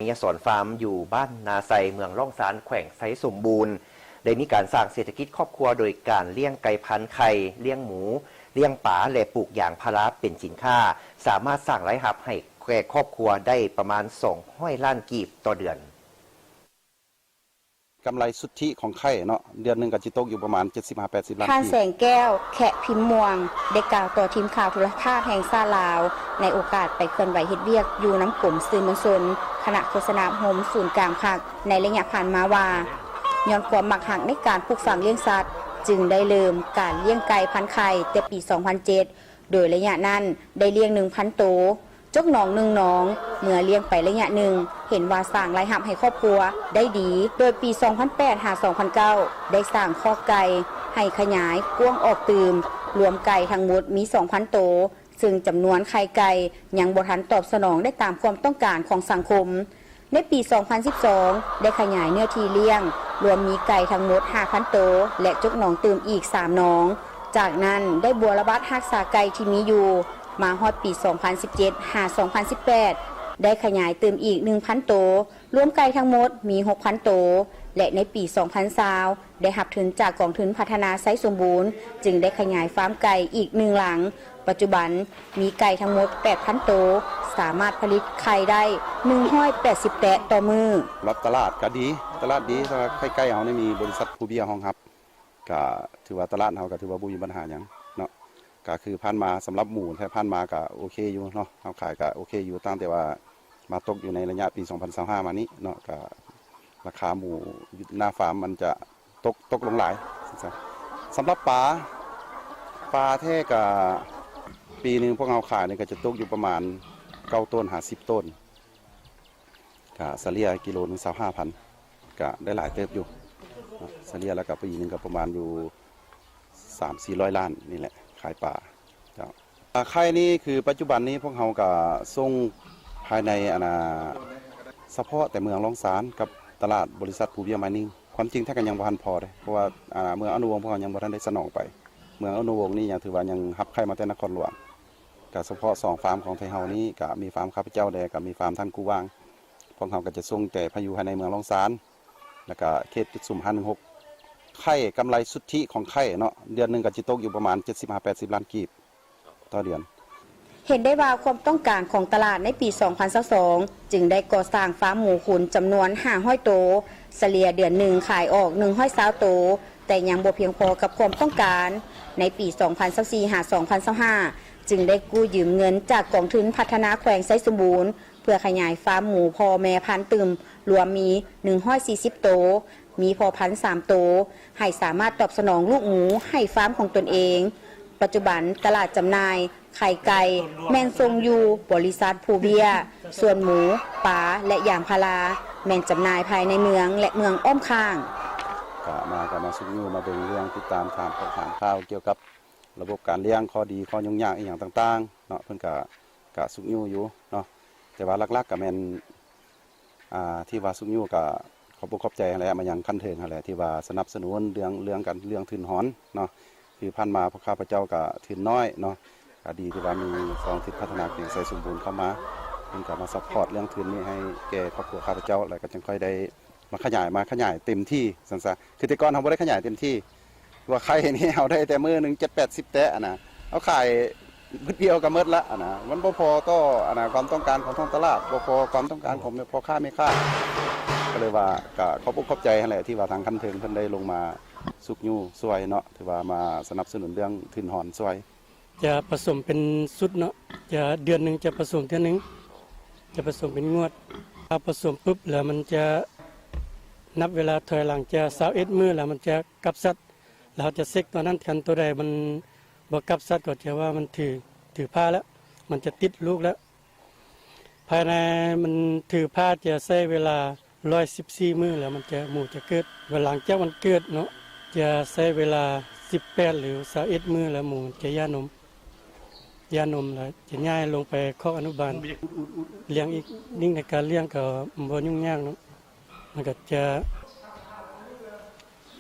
ຍາສອນຟາມ ຢູ່ບ້ານນາໄຊ ເມືອງລ້ອງຊານ ແຂວງໄຊສົມບູນ ໄດ້ມີການສ້າງເສດຖະກິດຄອບຄົວໂດຍການລ້ຽງໄກ່ພັນໄຂ່, ລ້ຽງໝູ, ລ້ຽງປາ ແລະ ປູກຢາງພາລາເປັນສິນຄ້າ, ສາມາດສ້າງລາຍຮັບໃຫ້ແກ່ຄອບຄົວໄດ້ປະມານສອງຮ້ອຍລ້ານກີບຕໍ່ເດືອນ. ກຳໄລສຸດທິຂອງໄຂ່ເນາະ ເດືອນໜຶ່ງກໍຊິຕົກຢູ່ປະມານເຈັດສິບຫາແປດສິບລ້ານກີບ. ທ່ານ ແສງແກ້ວ ແຂະພິມມ່ວງ ໄດ້ກ່າວຕໍ່ທີມຂ່າວໂທລະທັດແຫ່ງຊາດລາວ ໃນໂອກາດໄປເຄື່ອນໄຫວເຮັດວຽກຢູ່ນຳກົມສື່ມວນຊົນ ຄະນະໂຄສະນາອົບຮົມສູນກາງພັກ ໃນໄລຍະຜ່ານມາວ່າ ຍ້ອນຄວາມມັກຮັກໃນການປູກຝັງລ້ຽງສັດ ຈຶ່ງໄດ້ເລີ່ມການລ້ຽງໄກ່ພັນໄຂ່ແຕ່ປີສອງພັນເຈັດ ໂດຍໄລຍະນັ້ນໄດ້ລ້ຽງໜຶ່ງພັນໂຕ, ຈົກໜອງໜຶ່ງໜອງ, ເມື່ອລ້ຽງໄປໄລຍະໜຶ່ງ ເຫັນວ່າສ້າງລາຍຮັບໃຫ້ຄອບຄົວໄດ້ດີ, ໂດຍປີສອງພັນແປດຫາສອງພັນເກົ້າ ໄດ້ສ້າງຄອກໄກ່ໃຫ້ຂະຫຍາຍກວ້າງອອກຕື່ມ, ລວມໄກ່ທັງໝົດມີສອງພັນໂຕ, ເຊິ່ງຈຳນວນໄຂ່ໄກ່ຍັງບໍ່ທັນຕອບສະໜອງໄດ້ຕາມຄວາມຕ້ອງການຂອງສັງຄົມ. ໃນປີສອງພັນສິບສອງ ໄດ້ຂະຫຍາຍເນື້ອທີ່ລ້ຽງ, ລວມມີໄກ່ທັງໝົດຫ້າພັນໂຕ ແລະ ຈົກໜອງຕື່ມອີກສາມໜອງ. ຈາກນັ້ນໄດ້ບົວລະບັດຮັກສາໄກ່ທີ່ມີຢູ່, ມາຮອດປີສອງພັນສິບເຈັດຫາສອງພັນສິບແປດ ໄດ້ຂະຫຍາຍຕື່ມອີກໜຶ່ງພັນໂຕ, ລວມໄກ່ທັງໝົດມີຫົກພັນໂຕ ແລະ ໃນປີສອງພັນຊາວ ໄດ້ຮັບທຶນຈາກກອງທຶນພັດທະນາໄຊສົມບູນ ຈຶ່ງໄດ້ຂະຫຍາຍຟາມໄກ່ອີກໜຶ່ງຫຼັງ. ປັດຈຸບັນມີໄກ່ທັງໝົດແປດພັນໂຕ, ສາມາດຜະລິດໄຂ່ໄດ້ໜຶ່ງຮ້ອຍແປດສິບແຕະຕໍ່ມື້. ສຳລັບຕະຫຼາດກໍດີ, ຕະຫຼາດດີ, ສຳລັບໄຂ່ໄກ່ເຮົານີ້ມີບໍລິສັດພູເບຍຮອງຮັບ, ກໍຖືວ່າຕະຫຼາດເຮົາກໍຖືວ່າບໍ່ມີບັນຫາຫຍັງເນາະ. ກໍຄືຜ່ານມາ ສຳລັບໝູແທ້ຜ່ານມາກໍໂອເຄຢູ່ເນາະ, ເຮົາຂາຍກໍໂອເຄຢູ່, ຕັ້ງແຕ່ວ່າມາຕົກຢູ່ໃນໄລຍະປີສອງພັນຊາວຫ້າມານີ້ເນາະ, ກໍລາຄາໝູຢູ່ໜ້າຟາມມັນຈະ ຕົກ ຕົກລົງຫຼາຍ. ສຳລັບປາ, ປາແທ້ກະປີໜຶ່ງພວກເຮົາຂາຍນີ້ກະຈະຕົກຢູ່ປະມານເກົ້າໂຕນຫາສິບໂຕນ, ກະສະເລ່ຍກິໂລໜຶ່ງຊາວຫ້າພັນ, ກະໄດ້ຫຼາຍເຕີບຢູ່. ສະເລ່ຍແລ້ວກະປີໜຶ່ງກະປະມານຢູ່ສາມສີ່ຮ້ອຍລ້ານນີ້ແຫຼະ, ຂາຍປາ. ເຈົ້າ. ອາ ໄຂ່ນີ້ຄືປັດຈຸບັນນີ້ພວກເຮົາກະສົ່ງພາຍໃນ ອັນນ່າ ສະເພາະແຕ່ເມືອງລ້ອງຊານກັບຕະຫຼາດບໍລິສັດພູເບຍມາຍນິງ. ຄວາມຈິງແທ້ກະຍັງບໍ່ທັນພໍເດ້ ເພາະວ່າ ອາ ເມືອງອະນຸວົງພວກເຮົາຍັງບໍ່ທັນໄດ້ສະໜອງໄປ. ເມືອງອະນຸວົງນີ້ຍັງຖືວ່າຍັງຮັບໄຂ່ມາແຕ່ນະຄອນຫຼວງ. ກະສະເພາະສອງຟາມຂອງໄທເຮົານີ້ ກະມີຟາມຂ້າພະເຈົ້າແດ່ ກະມີຟາມທ່ານກູ່ຫວ່າງ. ພວກເຮົາກະຈະສົ່ງແຕ່ພາຍຢູ່ພາຍໃນເມືອງລ້ອງຊານ ແລ້ວກະເຂດຈຸດສຸມຫ້າໜຶ່ງຫົກ. ໄຂ່ ກຳໄລສຸດທິຂອງໄຂ່ເນາະ ເດືອນໜຶ່ງກະຊິຕົກຢູ່ປະມານເຈັດສິບຫາແປດສິບລ້ານກີບ ຕໍ່ເດືອນ. ເຫັນໄດ້ວ່າຄວາມຕ້ອງການຂອງຕະຫຼາດໃນປີສອງພັນຊາວສອງ ຈຶ່ງໄດ້ກໍ່ສ້າງຟາມໝູຂຸນຈຳນວນຫ້າຮ້ອຍໂຕ, ສະເລ່ຍເດືອນໜຶ່ງຂາຍອອກໜຶ່ງຮ້ອຍຊາວໂຕ, ແຕ່ຍັງບໍ່ພຽງພໍກັບຄວາມຕ້ອງການ. ໃນປີສອງພັນຊາວສີ່ຫາສອງພັນຊາວຫ້າ ຈຶ່ງໄດ້ກູ້ຢືມເງິນຈາກກອງທຶນພັດທະນາແຂວງໄຊສົມບູນ ເພື່ອຂະຫຍາຍຟາມໝູພໍ່ແມ່ພັນຕື່ມ ລວມມີໜຶ່ງຮ້ອຍສີ່ສິບໂຕ, ມີພໍ່ພັນສາມໂຕ ໃຫ້ສາມາດຕອບສະໜອງລູກໝູໃຫ້ຟາມຂອງຕົນເອງ. ປັດຈຸບັນຕະຫຼາດຈຳໜ່າຍໄຂ່ໄກ່ແມ່ນສົ່ງຢູ່ບໍລິສັດພູເບຍ, ສ່ວນໝູ, ປາ ແລະ ຢາງພາລາ ແມ່ນຈຳໜ່າຍພາຍໃນເມືອງ ແລະ ເມືອງອ້ອມຂ້າງ. ກະມາ ກະມາຊຸກຍູ້ມາເບິ່ງເລື່ອງ ຕິດຕາມ ຖາມ ຖາມຂ່າວກ່ຽວກັບລະບົບການລ້ຽງ ຂໍ້ດີ ຂໍ້ຫຍຸ້ງຍາກອີ່ຫຍັງຕ່າງໆເນາະ, ເພິ່ນກະ ກະຊຸກຍູ້ຢູ່ເນາະ. ແຕ່ວ່າຫຼັກໆກະແມ່ນ ອ່າ ທີ່ວ່າຊຸກຍູ້ກະຂອບອົກຂອບໃຈຫັ້ນແຫຼະ ມາຍັງຂັ້ນເທິງຫັ້ນແຫຼະ ທີ່ວ່າສະໜັບສະໜູນເລື່ອງ ເລື່ອງການ ເລື່ອງທຶນຮອນເນາະ. ຄືຜ່ານມາພວກຂ້າພະເຈົ້າກະທຶນນ້ອຍເນາະ, ກະດີທີ່ວ່າມີກອງທຶນພັດທະນາແຂວງໄຊສົມບູນເຂົ້າມາ, ເພິ່ນກະມາຊັບພອດເລື່ອງທຶນນີ້ໃຫ້ແກ່ຄອບຄົວຂ້າພະເຈົ້າ ແລ້ວກະຈຶ່ງຄ່ອຍໄດ້ມາຂະຫຍາຍ ມາຂະຫຍາຍເຕັມທີ່ຊັ້ນຊະ. ຄືແຕ່ກ່ອນເຮົາບໍ່ໄດ້ຂະຫຍາຍເຕັມທີ່ ວ່າໄຂ່ນີ້ເຮົາໄດ້ແຕ່ມື້ໜຶ່ງເຈັດແປດສິບແຕະຫັ້ນນະ, ເຮົາຂາຍບຶດດຽວກໍໝົດລະຫັ້ນນະ, ມັນບໍ່ພໍຕໍ່ ອັນນະ ຄວາມຕ້ອງການຂອງທ້ອງຕະຫຼາດ, ບໍ່ພໍຄວາມຕ້ອງການຂອງແມ່ ພໍ່ຄ້າແມ່ຄ້າ. ກໍເລີຍວ່າກໍຂອບອົກຂອບໃຈຫັ້ນແຫຼະ ທີ່ວ່າທາງຂັ້ນເທິງເພິ່ນໄດ້ລົງມາຊຸກຍູ້ຊ່ວຍເນາະ, ຖືວ່າມາສະໜັບສະໜູນເລື່ອງທຶນຮອນຊ່ວຍ. ຈະປະສົມເປັນຊຸດເນາະ, ຈະ ເດືອນໜຶ່ງຈະປະສົມເທື່ອໜຶ່ງ, ຈະປະສົມເປັນງວດ. ຖ້າປະສົມປຶບແລ້ວ ມັນຈະນັບເວລາຖອຍຫຼັງຈາກຊາວເອັດມື້ ແລ້ວມັນຈະກັບສັດ. ແລ້ວເຮົາຈະເຊັກຕອນນັ້ນ ຄັນໂຕໃດມັນບໍ່ກັບສັດ ກໍຈະວ່າມັນຖື ຖືພາແລ້ວ, ມັນຈະຕິດລູກແລ້ວ. ພາຍໃນມັນຖືພາຈະໃຊ້ເວລາຮ້ອຍສິບສີ່ມື້ ແລ້ວມັນຈະ ໝູຈະເກີດ. ວ່າຫຼັງຈາກມັນເກີດເນາະ ຈະໃຊ້ເວລາສິບແປດ ຫຼື ຊາວເອັດມື້ ແລ້ວໝູຈະຢ່ານົມ, ຢ່ານົມແລ້ວຈະຍ້າຍລົງໄປຄອກອະນຸບານ ລ້ຽງອີກ. ຍິ່ງໃນການລ້ຽງກໍບໍ່ຫຍຸ້ງຍາກເນາະ, ມັນກໍຈະ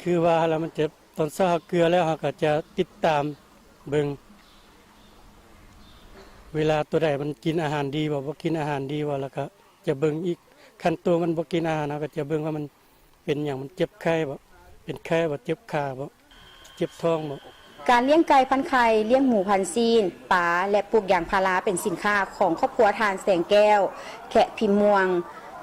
ຄືວ່າແລ້ວ ມັນຈະ ຕອນເຊົ້າເຮົາເກືອແລ້ວ ເຮົາກໍຈະຕິດຕາມເບິ່ງ ເວລາໂຕໃດມັນກິນອາຫານດີບໍ່ ບໍ່ກິນອາຫານດີບໍ່ ແລ້ວກໍຈະເບິ່ງອີກ ຄັນໂຕມັນບໍ່ກິນອາຫານ ເຮົາກໍຈະເບິ່ງວ່າມັນເປັນຫຍັງ ມັນເຈັບໄຂ້ບໍ່ ເປັນໄຂ້ບໍ່ ເຈັບຂາບໍ່ ເຈັບທ້ອງບໍ່. ການລ້ຽງໄກ່ພັນໄຂ່, ລ້ຽງໝູພັນຊີ້ນ, ປາ ແລະ ປູກຢາງພາລາເປັນສິນຄ້າຂອງຄອບຄົວທ່ານ ແສງແກ້ວ ແຄະພິມມ່ວງ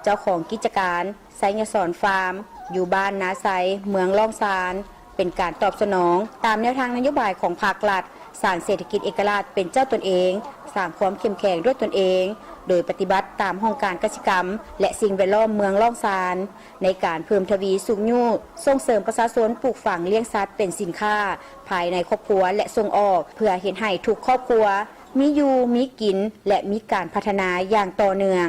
ເຈົ້າຂອງກິດຈະການ ໄຊຍະສອນຟາມ ຢູ່ບ້ານນາໄຊ ເມືອງລ້ອງຊານ ເປັນການຕອບສະໜອງຕາມແນວທາງນະໂຍບາຍຂອງພາກລັດ, ສ້າງເສດຖະກິດເອກະລາດເປັນເຈົ້າຕົນເອງ, ສ້າງຄວາມເຂັ້ມແຂງດ້ວຍຕົນເອງ, ໂດຍປະຕິບັດຕາມຫ້ອງການກະສິກຳ ແລະ ສິ່ງແວດລ້ອມເມືອງລ້ອງຊານ ໃນການເພີ່ມທະວີຊຸກຍູ້ສົ່ງເສີມປະຊາຊົນປູກຝັງລ້ຽງສັດເປັນສິນຄ້າພາຍໃນຄອບຄົວ ແລະ ສົ່ງອອກ ເພື່ອເຮັດໃຫ້ທຸກຄອບຄົວມີຢູ່ມີກິນ ແລະ ມີການພັດທະນາຢ່າງຕໍ່ເນື່ອງ.